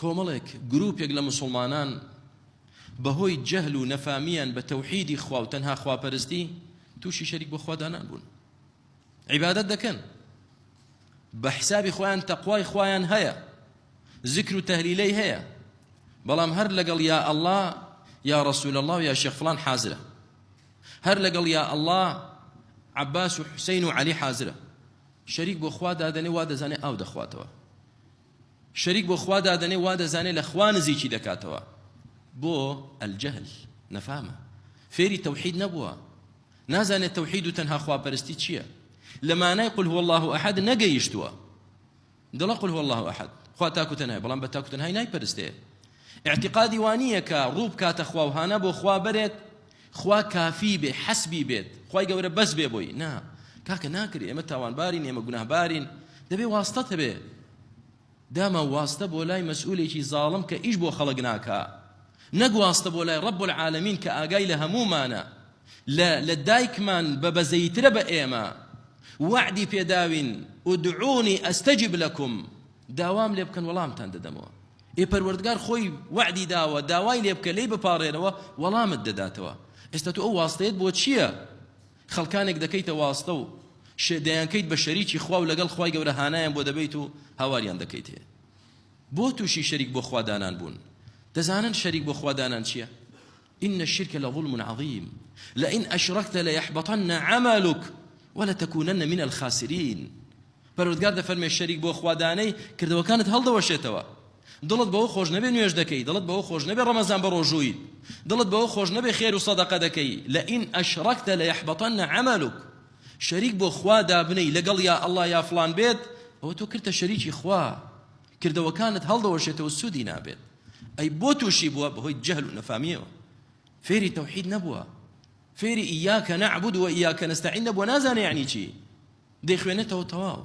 کۆمەڵێک گروپێک لە موسڵمانان بەهۆی جەهل و نەفامیان بە تەوحیدی خوا و تەنها خواپەرستی تووشی شەریک بۆ خوا دانان بوون. عیبادەت دەکەن، بە حسابی خۆیان تەقوای خۆیان هەیە، زیکر و تەهلیلەی هەیە، بەڵام هەر لەگەڵ یا ئەڵڵا یا ڕەسول اللە و یا شێخ فڵان حازرە، هەر لەگەڵ یا ئەڵڵا عەباس و حوسەین و عەلی حازرە. شەریک بۆ خوا دادەنێ وا دەزانێ ئاو دەخواتەوە. شەریک بۆ خوا دادەنێ وا دەزانێ لە خوا نزیکی دەکاتەوە. بۆ؟ الجهل، نەفامە، فێری تەوحید نەبووە، نازانێت تەوحید و تەنها خواپەرستی چییە، لە مانای قل هو اللە احد نەگەیشتووە. دەڵێ قل هو اللە احد، خوا تاک و تەنهایە، بەڵام بە تاک و تەنهای نایپەرستێ. اعتقادی وانییە کە ڕوو بکاتە خوا و هانا بۆ خوا بەرێت، خوا کافی بێ، حەسبی بێت، خوای گەورە بەس بێ بۆی. نا کاکە ناکرێ، ئێمە تاوانبارین، ئێمە گوناهبارین، دەبێ واستەت هەبێ. داما واستە بۆ لای مەسئولێکی زاڵم کە ئیش بۆ خەڵک ناکا، نەک واستە بۆ لای رب العالمین کە ئاگای لە هەموومانە، لە لە دایکمان بە بەزەییترە بە ئێمە، وەعدی پێداوین، ادعونی استجب لکم، داوام لێ بکەن وەڵامتان دەدەمەوە. ئێ پەروەردگار خۆی وەعدی داوە داوای لێ بکە لێی بپاڕێنەوە وەڵامت دەداتەوە. ئێستا تۆ ئەو واستەیەت بۆ چییە؟ خەڵکانێک دەکەیتە واستە و دەیانکەیت بە شەریکی خوا و لەگەڵ خوای گەورە هانایان بۆ دەبەیت و هاواریان دەکەیتێ. بۆ تووشی شەریک بۆ خوا دانان بوون؟ دەزانن شەریک بۆ خوا دانان چییە؟ إن الشرك لظلم عظیم لئن أشركت ليحبطن عملك ولتكونن من الخاسرین. پەروەردگار دەفەرمێ شەریک بۆ خوا دانەی کردەوەکانت هەڵدەوەشێتەوە. دڵت بەوە خۆش نەبێ نوێژ دەکەی، دڵت بەوە خۆش نەبێ ڕەمەزان بە ڕۆژوویت، دڵت بەوە خۆش نەبێ خێر و سەدەقە دەکەی، لئن أشركت ليحبطن عملك. شەریک بۆ خوا دابنێی لەگەڵ یا ئەڵڵا یا فڵان بێت، ئەوە تۆ کردتە شەریکی خوا، کردەوەکانت هەڵدەوەشێتەوە سوودی نابێت. ئەی بۆ تووشی بووە؟ بەهۆی جەهل و نەفامیەوە. فێری تەوحید نەبووە، فێری إياك نعبد وإياك نستعين نەبووە، نازانێ یەعنی چی. دەیخوێنێتەوە تەواو.